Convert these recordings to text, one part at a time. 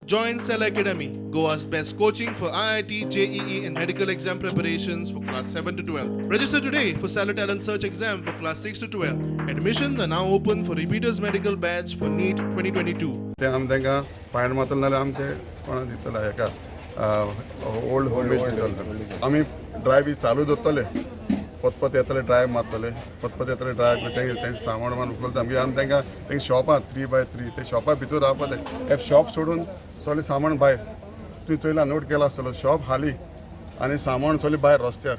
Join Cell Academy, Goa's best coaching for IIT, JEE, and medical exam preparations for class 7 to 12. Register today for Cellar Talent Search exam for class 6 to 12. Admissions are now open for repeaters medical batch for NEET 2022. ते आमी तांकां fine मारतले, नाल्यार आमी ते कोणा दितले, हेका old home as दितले. आमी ड्रायव्ह चालू दवरतले. पत पत येतले, ड्रायव्ह मारतले, पत पत येतले, ड्रायव्ह तेंचे सामान वामान उखलता. मागीर आमी तांकां तेंचे शॉपां 3x3, ते शॉपा भितर रावपा जाय. हे शॉप सोडून सगळें सामान भायर. तुवें चोयला, नोट केला आसतलो, शॉप हाली आनी सामान सगळें भायर रस्त्यार.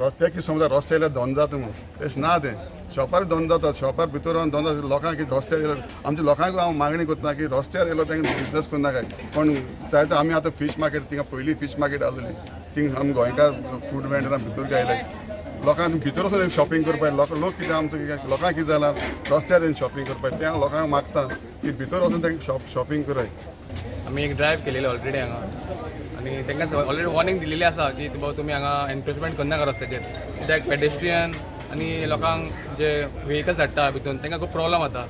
रस्त्यार की समजा रस्त्यार येयल्यार धंदो जाता म्हणून, तें ना. तें शॉपार धंदो जाता, शॉपार भितर रावन धंदो जाता. लोकांक कितें रस्त्यार येयलो, आमच्या लोकांक हांव मागणी करता की रस्त्यार येयलो तांकां बिजनस करनाकाय. पण जायते आमी आतां फीश मार्केट, थिंगा पयलीं फीश मार्केट आसलेली, थिंग आमी गोंयकार फ्रूट वेंडरां भितर गायले. लोकांक भितर वचून शॉपिंग करपाक लोक लोक कितें आमचो कितें लोकांक कितें जालां, रस्त्यार येवन शॉपिंग करपाक. तें हांव लोकांक मागता की भितर वचून तांकां शॉपिंग कराय. आमी एक ड्रायव्ह केलेली ऑलरेडी हांगा आनी तांकां ऑलरेडी वॉर्निंग दिलेली आसा की बाबा, तुमी हांगा एनक्रोचमेंट करनाका रस्त्याचेर, कित्याक पेडेस्ट्रियन आनी लोकांक जे व्हेकल्स हाडटा भितून, तांकां खूब प्रॉब्लम जाता.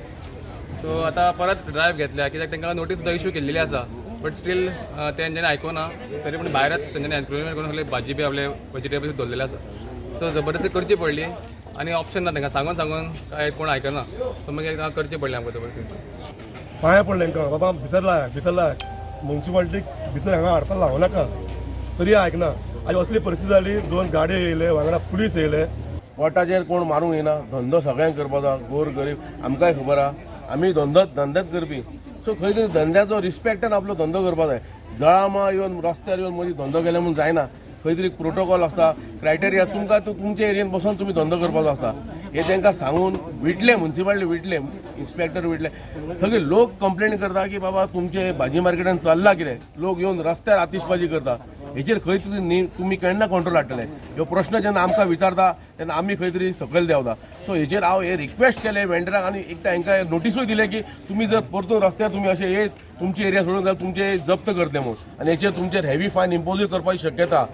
सो आतां परत ड्रायव्ह घेतल्या, कित्याक तांकां नोटीस सुद्दां इशू केल्लेली आसा, बट स्टील तेंच्यांनी आयकुना. तरी पूण भायरच तेंच्यांनी एनक्रोचमेंट करून सगळे भाजी बी, आपले वेजिटेबल्स दवरलेले आसा. सो जबरदस्ती करची पडली आनी ऑप्शन ना. तांकां सांगून सांगून काय कोण आयकना. सो मागीर करची पडली आमकां जबरदस्ती. पांया पडले तांकां, बाबा भितर लाय, भितर लाय, मुन्सिपालिटीक भितर हांगा हाडपाक लावं नाका, तरी आयकना. आयज असली परिस्थिती जाली, दोन गाडयो येयले, वांगडा पुलीस येयले. पोटाचेर कोण मारूंक येना. धंदो सगळ्यांक करपाचो आहा, गोर गरीब आमकांय खबर आहा. आमी धंदो धंदेच करपी. सो खंय तरी धंद्याचो रिस्पेक्टान आपलो धंदो करपाक जाय. जळामा येवन, रस्त्यार येवन मदीं धंदो केले म्हूण जायना. खंय तरी प्रोटोकॉल आसता, क्रायटेरिया. तुमकां तो तुमच्या एरियेन बसून तुमी धंदो करपाचो आसता. हे तांकां सांगून विटले, मुन्सिपालिटी विटले, इन्स्पेक्टर विटले, सगळे लोक कंप्लेन करता की बाबा, तुमचे भाजी मार्केटान चल्ला कितें? लोक येवन रस्त्यार आतिशबाजी करता. हेचेर खंय तरी तुमी केन्ना कंट्रोल हाडटले? ह्यो प्रश्न जेन्ना आमकां विचारता तेन्ना आमी खंय तरी सकयल देंवता. सो हेचेर हांव हे रिक्वेस्ट केले वेंडराक आनी एकदां हांकां नोटिसूय दिले की तुमी जर परतून रस्त्यार तुमी अशे येत तुमची एरिया सोडून जाल्यार तुमचे जप्त करतले म्हणून आनी हेचेर तुमचेर हेवी फायन इम्पोजूय करपाची शक्यता.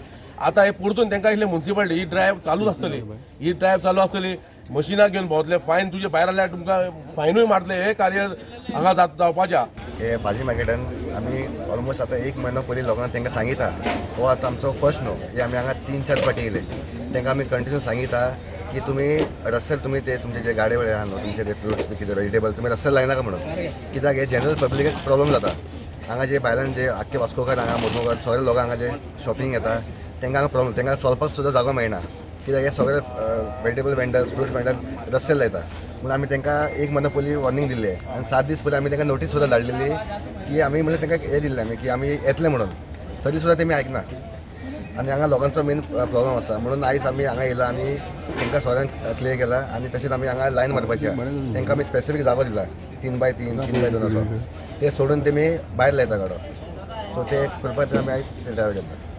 आतां हे परतून तांकां इतले मुन्सिपालिटी ही ड्रायव्ह चालूच आसतली, ही ड्रायव्ह चालू आसतली. मशिनां घेवन भोंवतले, फायन तुजे भायर आल्यार तुमकां फायनूय मारतले. हे कार्य हांगा जावपाचें आहा. हे भाजी मार्केटान आमी ऑलमोस्ट आतां एक म्हयनो पयलीं लोकांक तांकां सांगिता. हो आतां आमचो फर्स्ट न्हू, हे आमी हांगा तीन चार फावटी येयले. तांकां आमी कंटिन्यू सांगिता की तुमी रस्त्यार तुमी ते तुमचे जे गाडे वडे आहा न्हू, तुमचे ते फ्रुट्स बी कितें वेजिटेबल तुमी रस्त्यार लायनाका म्हणून. कित्याक हे जनरल पब्लिकाक प्रॉब्लम जाता. हांगा जे भायल्यान जे आख्खे वास्कोकार, हांगा मुरमुगार सगळे लोक हांगा जे शॉपिंग येता, तांकां हांगा प्रॉब्लम. तांकां चलपाक सुद्दां जागो मेळना, कित्याक हे सगळे वेजिटेबल वेंडर्स, फ्रूट वेंडर रस्त्यार लायता म्हणून. आमी तांकां एक म्हयनो पयलीं वॉर्निंग दिल्लें आनी 7 दीस पयलीं आमी तांकां नोटीस सुद्दां धाडलेली की आमी, म्हणजे तांकां हें दिल्लें आमी की आमी येतले म्हणून. तरी सुद्दां तेमी आयकना आनी हांगा लोकांचो मेन प्रॉब्लम आसा म्हणून आयज आमी हांगा येयला आनी तांकां सगळ्यांक क्लियर केला. आनी तशेंच आमी हांगा लायन मारपाची आहा. तांकां आमी स्पेसिफीक जागो दिला, 3x3, 3x2 असो. ते सोडून तेमी भायर लायता गाडो. सो ते करपा खातीर आमी आयज ड्रायव्ह केला.